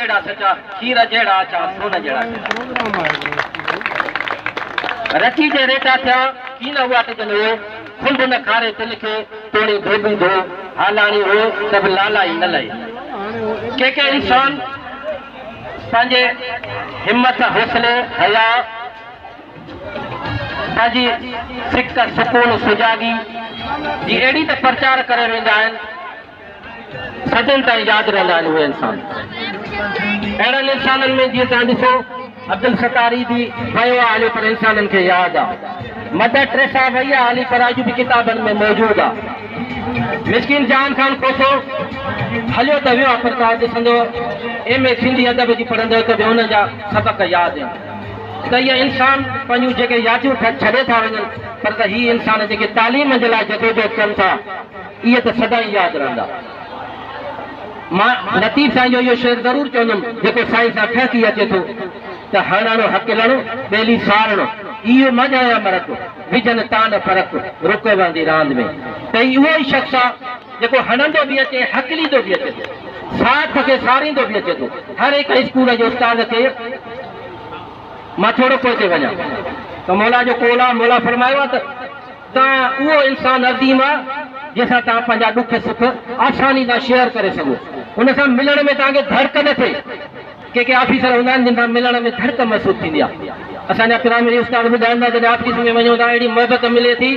جهڙا سچا، کير جهڙا اڇا، سون جهڙا چٽا. رچي جي ريٽا ٿيا، ڪين اواٽجن اهي، کنڀ نه کاري تن کي، توڻي ڌوٻي ڌو، هالاڻي هوء ته به لالائي نه لهي. ڪي ڪي انسان پنهنجي همت، حوصلي، حياء، پنهنجي سڪ، سڪون، سجاڳي جي اهڙي ته پرچار ڪري ويندا آهن، صدين تائين ياد رهندا آهن اهي انسان. اهڙن انسانن ۾ جيئن توهان ڏسو عبدالستار ايڌي ويو آ هليو پر انسانن کي ياد آ. مدر ٽريسا وئي آ هلي پر اڄ به ڪتابن ۾ موجود آ. مسڪين جهان خان کوسو هليو ته ويو آ پر توهان ڏسندو ايم اي سنڌي ادب جي پڙهندو ته به ان جا سبق ياد آهن. ته اهي انسان پنهنجون جيڪي ياديون ڇڏي ٿا وڃن پر ته هي انسان جيڪي تعليم جي لاء جدوجهد ڪن ٿا اهي ته سدائين ياد رهندا. مان لطيف سائين جو اهو شعر ضرور چوندم جيڪو سائين سان ٺهڪي اچي ٿو ته هڻڻ هڪلڻ ٻيلي سارڻ اهو مڄايان مرڪ وجهن تان فرق رڪ وهندي راند ۾ ته هي اهو ئي شخص آ جيڪو هڻندو به اچي هڪليندو به اچي ٿو ساٿ کي ساريندو به اچي ٿو هر هڪ اسڪول جي استاد کي مان ٿورو پوئتي وڃان ته مولا جو قول آ مولا فرمايو آ ته توهان اهو انسان عظيم آ جنهن سان توهان پنهنجا ڏک سک آساني سان شيئر ڪري سگهو. ان سان ملڻ ۾ توهان کي ڌڙڪ نه ٿئي. ڪي ڪي آفيسر هوندا آهن جن سان ملڻ ۾ ڌڙڪ محسوس ٿيندي آ. اسان جا پرائمري استاد ٻڌائن ٿا جڏهن آفيس ۾ وڃون ٿا اهڙي محبت ملي ٿي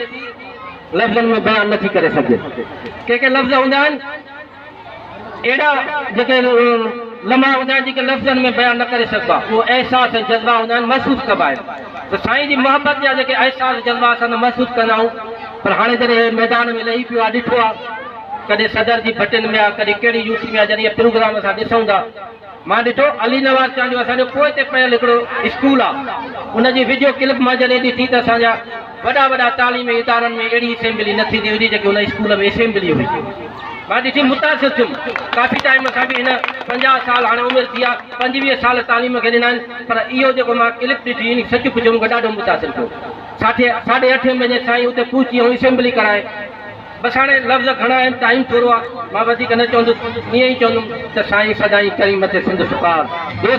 لفظن ۾ بيان نه ٿي ڪري سگهجي. ڪي ڪي لفظ هوندا آهن. اهڙا جيڪي لمحا هوندا آهن جيڪي لفظن ۾ بيان نه ڪري سگهبا اهو احساس ۽ جذبا هوندا آهن محسوس ڪبا آهن ته سائين جي محبت جا جيڪي احساس جذبا اسان ته محسوس ڪندا آهيون پر هاڻي جڏهن هي ميدان ۾ لهي پيو آهي ڏٺو آهي ڪڏهن صدر جي ڀٽين ۾ آهي ڪڏهن ڪهڙي يو سي ۾ آهي جڏهن اهي پروگرام اسان ڏسون ٿا مان ڏٺو علي نواز چانڊيو اسان جو پوئتي پيل هڪڙو اسڪول آ ان جي وڊيو ڪلپ مان جڏهن ڏٺي ته اسان جا وڏا وڏا تعليمي ادارن ۾ اهڙي اسيمبلي نه ٿيندي هجي جيڪي ان اسڪول ۾ اسيمبلي هئي مان ڏٺي متاثر ٿيم ڪافي ٽائيم کان به هن 50 سال هاڻي عمر ٿي آ 25 سال تعليم کي ڏنا آهن پر اهو جيڪو مان ڪلپ ڏٺي ان سچ پچ مونکي ڏاڍو متاثر ڪيو ساڍي ساڍي اٺين بجي سائين اتي پهچي ۽ اسيمبلي ڪرائي بس هاڻي لفظ گهڻا آهن ٽائيم ٿورو آ مان وڌيڪ نه چوندس ائين ئي چوندم ته سائين سدائين ڪرين مٿي سنڌ سڪار دوست.